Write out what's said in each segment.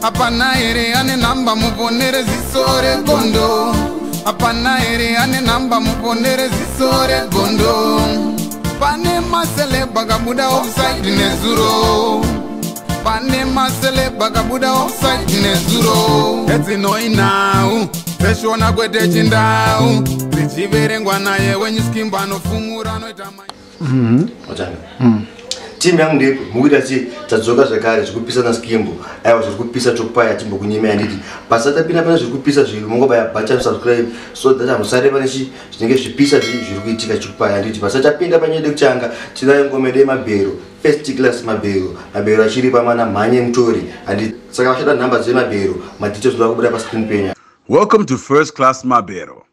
Hapana here ane nhamba muponere ziso regondo? Hapana here ane nhamba muponere ziso regondo? Pane maceleb akabuda offside nezuro. Pane maceleb akabuda offside nezuro. Edzinoi nhau dzeshona kwete chindau dzichiverengwa naye wenyuskimbo anofumura anoita. Watanga timu yangu ndipo mukuita sei? Tadzoka zvakare zvekupisa naSkimbo. Aiwa, zviri kupisa chokupaya timbokunyimai, handiti? Pasati tapinda pane zviri kupisa zviri, mungobaya button subscribe so that hamusare pane chi zvinenge zvipisa zviri kuitika chikupaya, handiti? Pasati tapinda panyaya yekutanga, tinayo ngoma yedu yemabhero, First Class Mabhero. Mabhero achiri pamana mhanye mutori, handiti? Saka vachada nhamba dzemabhero, madetails ndoda kubuda pascreen penya. Welcome to First Class Mabero.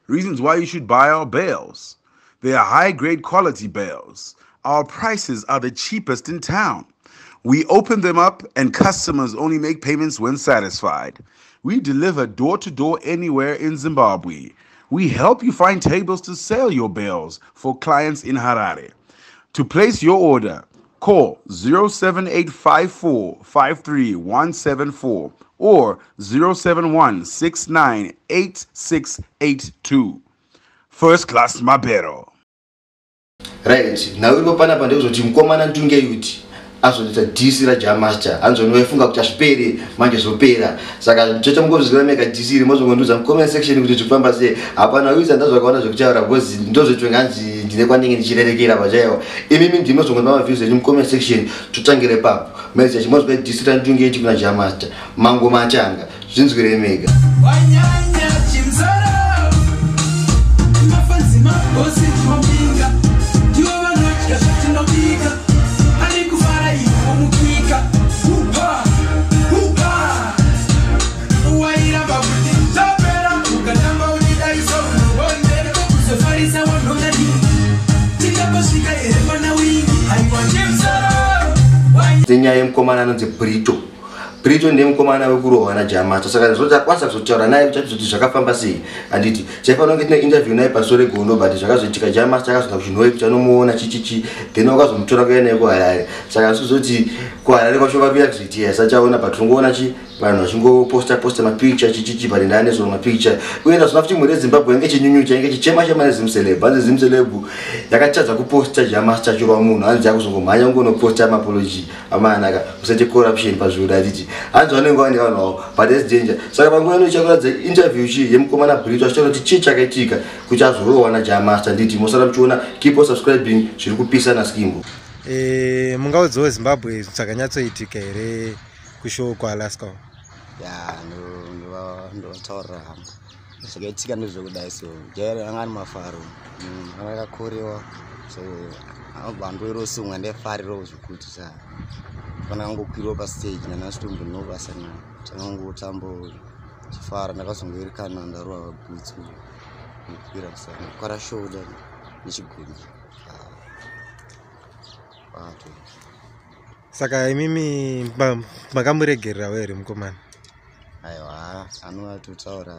Reasons why you should buy our bales. They are high grade quality bales. Our prices are the cheapest in town. We open them up and customers only make payments when satisfied. We deliver door to door anywhere in Zimbabwe. We help you find tables to sell your bales for clients in Harare. To place your order, call 07854 53174 or 071 698682. First Class Mabero. Right, nhau iripo panapa ndekuzoti mukomana Ndunge Yut azoita diss raJah Master. Anzonowaifunga kuti hazviperi, manje zvopera. Saka chocha mungozvizira mega diss iri, mozongondiudza mucomment section kuti zvikufamba sei. Hapana uiza ndazvakaona zvekutaura because ndozvecho nganzi ndine kwandinge ndichirerekera pachaiwa. Imimi ndinozongondipa maviews enyu mucomment section. Totangire ipapo maiziya chimozwa diss raNdunge Yut kuna Jah Master. Mangoma achanga zvinzwire mega. Wanyanya chimzara, mafanzi, mabhosi, mambinga ndivo vanodya zvatinobika. Ari kufara iwo mukika upa upa wairamba kuti tapera ukatamba uchidaiso unobondera kuzofarisa wanhongani tingambosvika here pana wingi? Aiwa, chimzara. Dzenyaya yemukomana anonzi Brito. Brito ndiye mukomana wekurohwa naJah Master. Saka zvoti akwanisa kuzotaura naye kuti zvakafamba sei, handiti? Chaifanira kunge tine interview naye pamusoro regondo, but zvakazoitika Jah Master akazoenda kuChinhoyi kuti anomuona chichichi, then wakazomutora kuya naye kuHarare. Saka zvisizoti kuHarare kwacho vakuya kuzoitika sachaona, but tingoona chi vanhu vachingoposta posta mapicture chichichi, but ndaanezvo mapicture. Uye ndazvona futi mhuri yeZimbabwe yange chinyunyucha, yange chichema chema neZimceleb. Hanzi Zimceleb yakatadza kuposta Jah Master achirwa munhu, hanzi yakuzongomhanya kungonoposta maapology. Amanaka, musaite corruption pazviuda, handiti? Hanzi vanenge vane vanhu vavo, but it's danger. Saka panguva ino ichakuratidza interview chi yemukomana Brito achitaura kuti chii chakaitika kuti azorohwa naJah Master, nditi? Musara muchiona, keep on subscribing, zviri kupisa naSkimbo. Mungaudzawo Zimbabwe zvakanyatsoitika here kushow kuAlaska? Ya, ndovataurira hangu zvakaitika. Ndezvekudai so, jairi anga ari mafaro. Anga akakorewa, so anobva andoirosumwa ndefariro zvekuti sa fana angokwirawo pastage nanasitombonoo basa nayo tangangotambo chifara. Ndakazongoerekana ndarova bhutsu nekukwira kusa kwara shoulder nechigumbi pato. Saka imimi makamuregererawo here mukomana? Aiwa, anovatotaura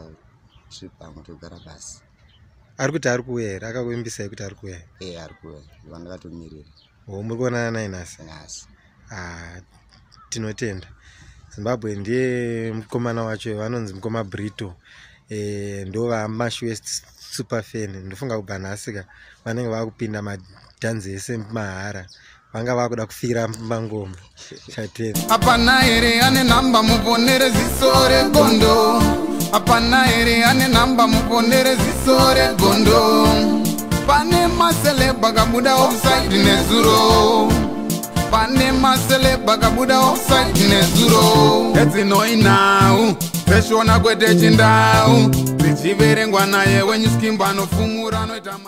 zvipamwe togara basi. Ari kuti ari kuuya here? Akakuimbisai kuti ari kuuya? E, ari kuuya, vandakatomirira. O, muri kuonana naye nhasi? Nhasi. Ah, tinotenda Zimbabwe. Ndiye mukomana wacho vanonzi mukoma Brito. Ndo vaMash West super fan. Ndofunga kubva nhasi ka vanenge vakupinda madhanzi ese mahara, vanga vakuda kufira mangoma. Chatenda. Hapana here ane nhamba muponere ziso regondo? Hapana here ane nhamba muponere ziso regondo? Pane maceleb akabuda offside nezuro. Pane maceleb akabuda offside nezuro. Edzinoi nhau dzeshona kwete chindau dzichiverengwa naye wenyuskimbo anofumura anoita.